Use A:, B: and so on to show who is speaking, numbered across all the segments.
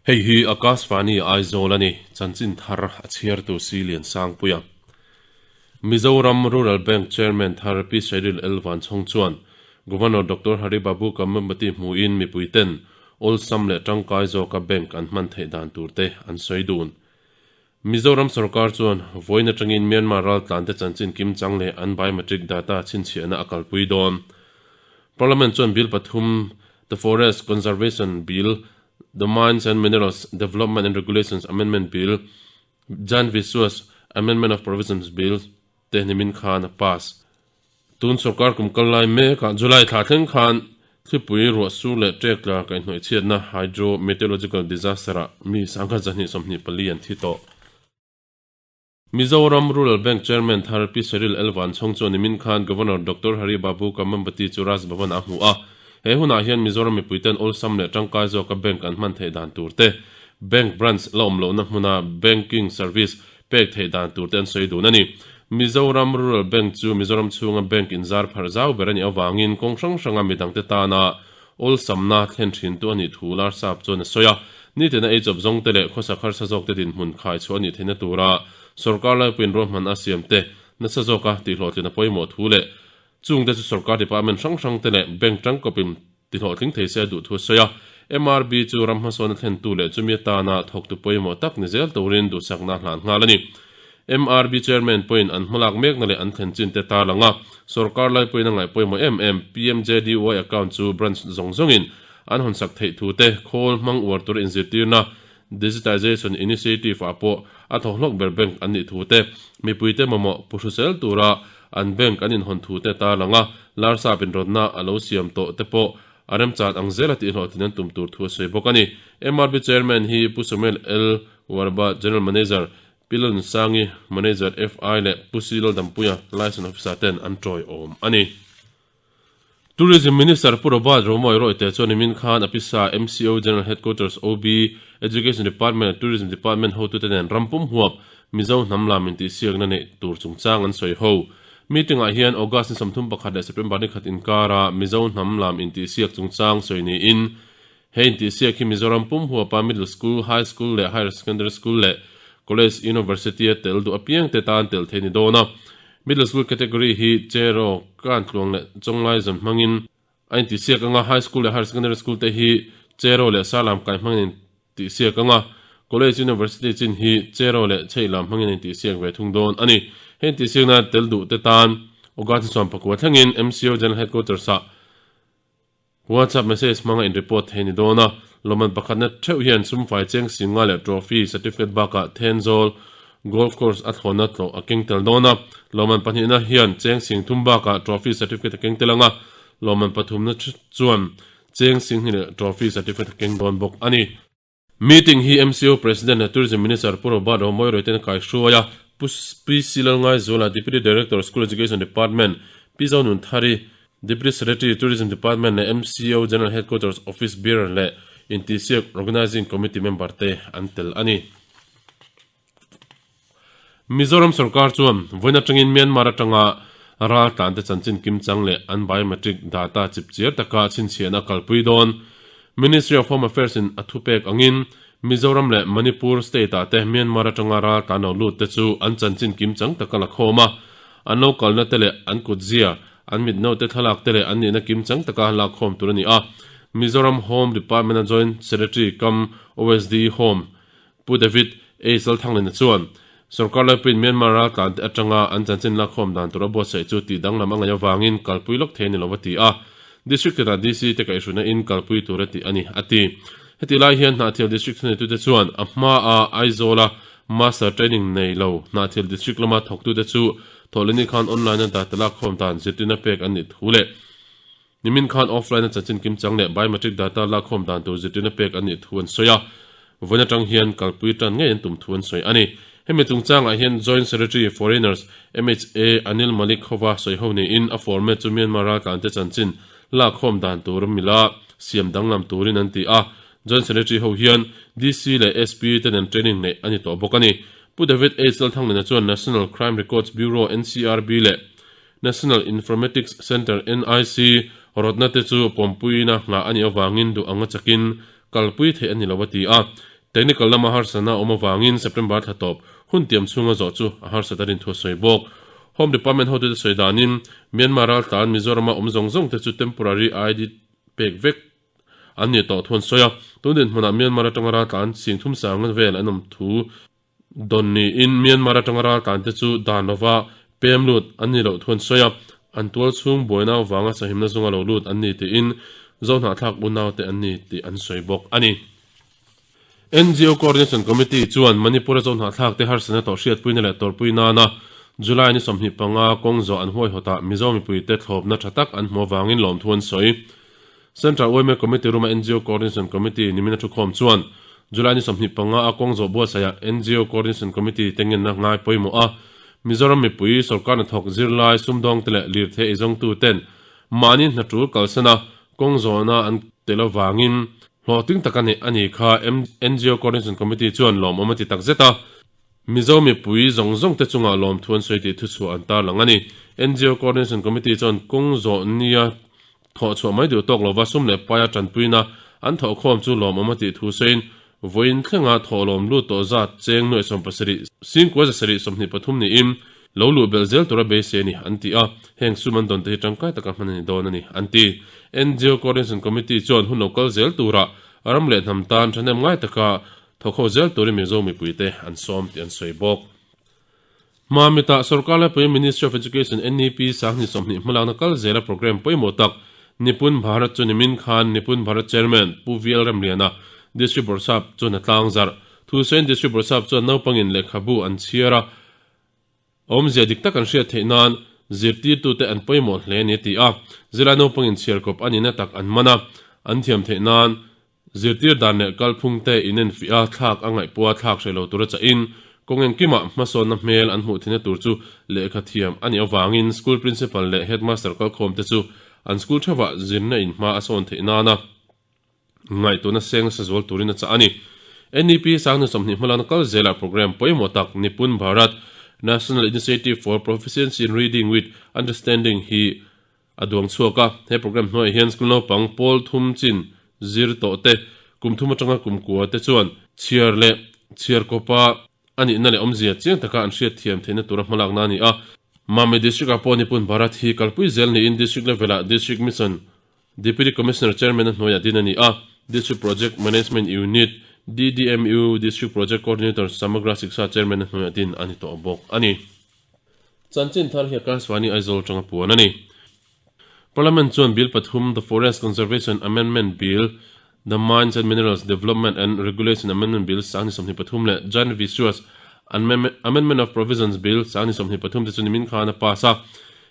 A: Hei hi Akashvani Aizawl a ni, chanchin thar a chhiartu Si Liansangpuia. Mizoram Rural Bank Chairman thar Pi Cyril L Vanchhawng chuan Governor Doctor Hari Babu Kambhampati hmuin mipuiten awlsam leh tangkai zawka bank an hman theih dan turte an sawi dun. Mizoram sorkar chuan vawiin atangin Myanmar raltlante chanchin kimchang leh an biometric data chhinchhiahna a kalpui dawn. Parliament chuan Bill pathum, The Forest Conservation Bill, The Mines and Minerals Development and Regulations Amendment Bill, Jan Viswas Amendment of Provisions Bill te nimin khan a pass. Tun sorkar kum kal lai mekah July thla thleng khan thlipui ruah sur leh ṭek tla kaihhnawih chhiatna hydro meteorological disaster ah mi 1224 an thi tawh. Mizoram Rural Bank Chairman thar Pi Cyril L Vanchhawng chuan nimin khan Governor Doctor Hari Babu Kambhampati chu Raj Bhavan ah a hmu a. He hunah hian Mizoram mipuiten awlsam leh tangkai zawka bank an hman theih dan tur te, bank branch la awm lohna hmuna banking service pek theih dan tur te an sawi dun a ni. Mizoram Rural Bank chu Mizoram chhunga bank inzar pharh zau ber a nih avangin kawng hrang hranga midangte tana awlsamna thlen thintu a nih thu Larsap chuan a sawi a. Nitina eichawp zawngte leh khawsak harsa zawkte dinhmun khai chhuah a nih theihna tura sawrkar laipuiin ruahman a siam te nasa zawka tihhlawhtlin a pawimawh thu leh chungte chu sawrkar department hrang hrangte leh bank tangkawpin Tihlawhtling thei se a duh thu a sawi a, MRB chu ram hmasawn a thlentu leh chumi atana thawktu pawimawh tak ni zel turin duhsakna a hlan nghal a ni. MRB Chairman pawhin an hmalak mekna leh an thlen chin te tarlang a, sawrkar laipuiin a ngaih pawimawh em em PMJDY account chu branch zawng zawngin an hawnsak theih thu te, khawl hmang uar tura inzirtirna Digitization Initiative ah pawh a thawkhlawk ber bank an nih thu te, mipuite mamawh pu hrusel tura an bank an inhawn thu te tarlang a, Larsap inrawtna a lo siam tawh te pawh a remchan ang zela tihhlawhtlin an tum tur thu a sawi bawk a ni. MRB Chairman hi Pu Samuel L. Warba, General Manager, Pi Lalnunsangi, Manager, FI leh Pu C. Laldampuia, Liaison Officer ten an tawiawm a ni. Tourism Minister Pu Robert Romawia Rawite chuan nimin khan a pisa MCO General Headquarters OB, Education Department leh Tourism Department hotute nen ram pum huap Mizo hnam lam intihsiakna neih tur chungchang an sawi ho. Meeting-ah hian August ni 31 leh September ni khat inkara Mizo hnam lam intihsiak chungchang sawi niin he intihsiak hi Mizoram pum huapa Middle School, High School leh Higher Secondary School leh College, University-a tel duh apiangte tan tel thei ni dawn a. Middle School category hi Cheraw, Kantluang leh Chawnglai zawn hmangin a intihsiak anga, High School leh Higher Secondary School te hi Cheraw leh Salam kai hmangin a intihsiak anga, College, University chin hi Cheraw leh Chheihlam hmangin a intihsiak ve thung dawn a ni. He intihsiakna tel duh te tan August 14 thlengin MCO General Headquarters-ah WhatsApp message hmanga in report thei ni dawn a, lawmman pakhatna theuh hian sumfai cheng singa leh trophy, certificate bakah Thenzawl Golf Course a thlawhna tlawh a keng tel dawn a, lawmman pahnihna hian cheng sing thum bakah trophy, certificate a keng tel ang a, lawmman pathumna chuan cheng singhnih leh trophy, certificate a keng dawn bawk a ni. Meeting hi MCO President leh Tourism Minister Pu Robert Romoiroy ten a kaihruai a, Pu PC Lalngaizuala, Deputy Director, School Education Department, Pi Zonunthari, Deputy Secretary, Tourism Department leh MCO General Headquarters Office Bearer leh Intihsiak Organising Committee member te an tel a ni. Mizoram sorkar chuan vawiin atangin Myanmar atanga raltlante chanchin kimchang leh an biometric data chipchiar taka chhinchhiahna a kalpui dawn. Ministry of Home Affairs in a thupek angin Mizoram leh Manipur state ah te Myanmar atanga raltlan lo lut te chu an chanchin kimchang taka la khawm a, an lo kalna te leh an kutzia, an mitnote thlalak te leh an nihna kimchang taka lakkhawm tur a ni a. Mizoram Home Department a Joint Secretary kam OSD Home Pu David A. Zalthanglina chuan, Sorkar laipuiin Myanmar raltlante atanga an chanchin lakkhawm dan tur a buatsaih chu tih danglam a ngaih avangin kalpui lawk thei a ni lo a ti a, District tinah DC te kaihhruina in kalpui tur a tih a ni, a ti. Hetih lai hian Hnahthial District thuneitute chuan a hmaa Aizawla Master Training nei lo Hnahthial District lama thawktute chu Thawhlehni khan online-a data lakkhawm dan zirtirna pek an nih thu leh Nimin khan offline-a chanchin kimchang leh biometric data lakkhawm dan tur zirtirna pek an nih thu an sawi a, vawiin atang hian kalpui tan ngei an tum thu an sawi a ni. Hemi chungchangah hian Joint Secretary, Foreigners, MHA, Anil Malik hova sawi ho niin a format chu Myanmar raltlante chanchin lakkhawm dan tur mila siam danglam turin an ti a, Joint Secretary ho hian DC leh SP te nen training neih a ni tawh bawk a ni. Pu David H. Lalthanglina chuan National Crime Records Bureau, NCRB, leh National Informatics Centre, NIC, rawtna te chu pawmpuina nghah a nih avangin duh anga chakin kalpui theih a ni lo a ti a. Technical lama harsatna awm avangin September thla tawp hun tiam chhunga zawh chu a harsat a rin thu a sawi bawk. Home Department hotute sawi danin Myanmar raltlan Mizorama awm zawng zawng te chu temporary ID pek vek an nih tawh thu an sawi a. Tun dinhmunah Myanmar atanga raltlan sing thum sang vel an awm thu dawn niin Myanmar atanga raltlan te chu dan lova pem lut an nih loh thu an sawi a. An tual chhung buaina avanga sahimna zunga lo lut an ni tiin Zohnahthlak unaute an ni tih an sawi bawk a ni. NGO Coordination Committee chuan Manipur-a Zohnahthlak te harsatna tawh hriatpuina leh tawrhpui nana July ni 25 kawng zawh an huaihawtah Mizo mipuite thlawpna tha tak an hmu avangin lawmthu an sawi. Central yma Committee Room-a NGO Coordination Committee nimina thukhawm chuan July ni 25 a kawng zawh buatsaihah NGO Coordination Committee te ngenna ngai pawimawh a, Mizoram mipui, sorkar hnathawk, zirlai, sumdawngte leh lirthei eizawngtu ten mahni hna tul kalsan a kawng zawhna an tel avangin Hlawhtling tak a nih a ni kha NGO Coordination Committee chuan lawmawm a ti tak zet a, Mizo mipui zawng zawng te chungah lawmthu an sawi tih thuchhuah an tarlang a ni. NGO Coordination Committee chuan kawng zawh nia thawh chhuah mai duh tawk lova sum leh paia tanpuina an thawhkhawm chu lawmawm a tih thu sawiin vawiin thlenga thawhlawm lut tawh zat cheng nuaih 17 singkua 723 niin Lo luh belh zel tura beisei a ni, an ti a, heng sum an dawn te hi tangkai taka hman a ni dawn a ni, an ti. NGO Coordination Committee chuan hun lo kal zel tura ram leh hnam tan thahnem ngai taka thawkho zel turin Mizo mipuite an sawm tih an sawi bawk. Mamita Sorkar Laipui Ministry of Education NEP 2020 hmalakna kal zela programme pawimawh tak Nipun Bharat chu nimin khan Nipun Bharat Chairman Pu VL Remliana District Bawrhsap chuan a tlangzarh. Thusawiin District Bawrhsap chuan naupangin lehkhabu an chhiar a, Awmzia dik tak an hriat theih nan zirtirtute an pawimawh hle a ni a ti a. Zirlai naupangin chhiarkawp a nihna tak an man a, an thiam theih nan zirtir dan leh kalphungte inenfiah a, thlak a ngaihpua thlak hreh lo tura chahin kawng engkimah hmasawnna hmel an hmuh theihna tur chu lehkha thiam a nih avangin school principal leh headmaster kalkhawmte chu an school theuhah zirna in hma a sawn theih nana Ngaihtuahna seng nasa zual turin a chah a ni. NEP Sangnu 20 hmalakna kal zelah programme pawimawh tak Nipun Bharat, National Initiative for Proficiency in Reading with Understanding hi a duang chhuak a. He programme hnuaiah hian school naupang pawl thum chin zir tawh te, kum thum atanga kum kua te chuan chhiar leh chhiar kawpa a nihna leh awmzia chiang taka an hriat thiam theihna tura hmalakna a ni a. Mami District-ah pawh Nipun Bharat hi kalpui zel niin District level-ah District Mission Deputy Commissioner Chairman a hnuaiah din a ni a, District Project Management Unit, DDMU, District Project Coordinator Samagra Shiksha Chairman a hnuaiah din a ni tawh bawk a ni. Chanchin thar hi Akashvani Aizawl atanga puan a ni. Parliament chuan Bill pathum, The Forest Conservation Amendment Bill, The Mines and Minerals Development and Regulation Amendment Bill 2023 leh Jan Vishwas Amendment of Provisions Bill 2023 te chu nimin khan a pass a.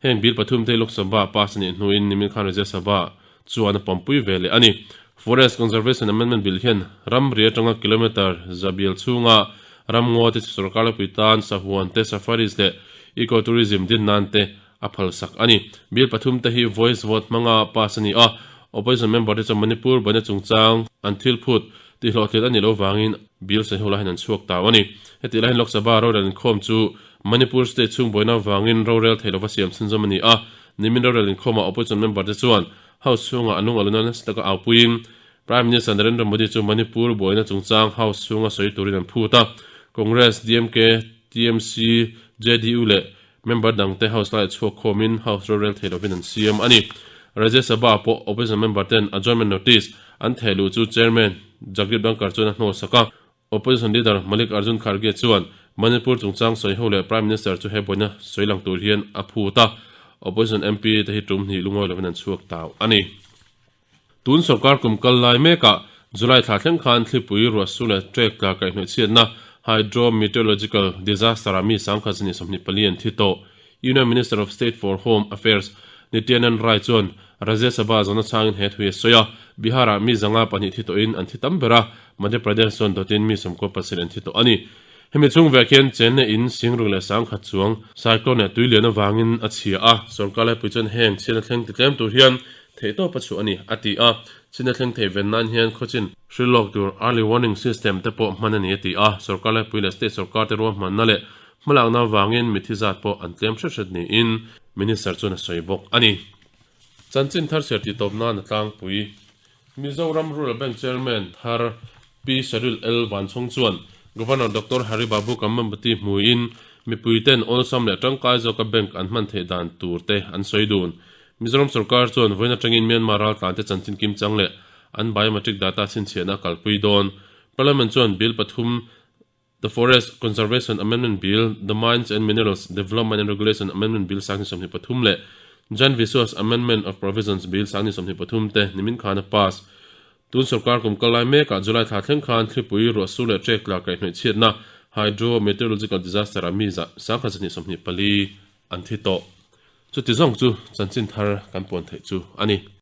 A: Heng bill pathum te Lok Sabha pass a nih hnuin nimin khan Rajya Sabha chuan a pawmpui ve leh a ni. Forest Conservation Amendment Bill hian ramri atanga kilometre za bial chhunga ramngaw te chu sorkar lepui tan sahuan te, safaris leh eco-tourism din nan te a phalsak a ni. Bill pathum te hi voice vote hmanga pass a ni a, opposition member te chuan Manipur buaina chungchang an thil phut tihhlawhtlin a nih loh vangin bill sawiho laiin an chhuak tau a ni. Hetih laiin Lok Sabha rorel inkhawm chu Manipur state chhung buaina vangin rorel thei lova siam chhunzawm a ni a, nimin rorel inkhawmah opposition member te chuan House chhungah an lungaluna nasa taka aupuiin Prime Minister Narendra Modi chu Manipur buaina chungchang House chhunga sawi turin an phut a, Congress, DMK, TMC, JDU leh member dangte House laiah chhuak khawmin House rorel thei lovin an siam a ni. Rajya Sabha pawh opposition member ten adjournment notice an theh luh chu Chairman Jagdeep Dhankhar chuan a hnawlsak a, Opposition leader Malik Arjun Kharge chuan Manipur chungchang sawiho leh Prime Minister chu he buaina sawi lang tur hian a phut a, Opposition MP te hi tum hnih lungawi lovin an chhuak tau a ni. Tun sorkar kum kal lai mekah July thla thleng khan thlipui ruahsu leh trek tla kaihhnawih chhiatna Hydro Meteorological Disaster ah mi sangkhat zani 24 an thi tawh. Union Minister of State for Home Affairs Nityanand Rai chuan Rajya Sabha zawhna chhangin he thui a sawi a, Bihar-ah mi zanga pahnih thi tawhin an thi tam ber a, Madhya Pradesh chuan dawtin mi 97 an thi tawh a ni. Hemi chhung vek hian chenna in singruk leh sangkhat chuang cyclone leh tui lian avangin a chhia a, sorkar laipui chuan heng chhiatna thleng ti tlem tur hian theihtawp a chhuah a ni, a ti a. Chhiatna thleng thei ven nan hian khawchin hrilhlawk tur early warning system te pawh hman a ni, a ti a. Sorkar laipui leh state sorkar te ruahmanna leh Hmalakna avangin mithi zat pawh an tlem hret hret niin Minister chuan a sawi bawk a ni. Chanchin thar chhiar tih tawp nan a tlangpui. Mizoram Rural Bank Chairman thar Pi Cheryl L Vanchhawng chuan Governor Doctor Hari Babu Kambhampati hmuiin mipuiten awlsam leh tangkai zawka bank an hman theih dan tur te an sawi dun. Mizoram sorkar chuan vawiin atangin Myanmar raltlante chanchin kimchang leh an biometric data chhinchhiahna a kalpui dawn. Parliament chuan bill pathum The Forest Conservation Amendment Bill, The Mines and Minerals Development and Regulation Amendment Bill 2023 leh Jan Viswas Amendment of Provisions Bill 2023 te nimin khan a pass. Tun sorkar kum kal lai mekah July thla thleng khan thlipui, ruahsur leh ṭek tla kaihhnawih chhiatna Hydro Meteorological Disaster ah mi 1224 an thi tawh. Chuti zawng chu chanchin thar kan puan theih chu a ni.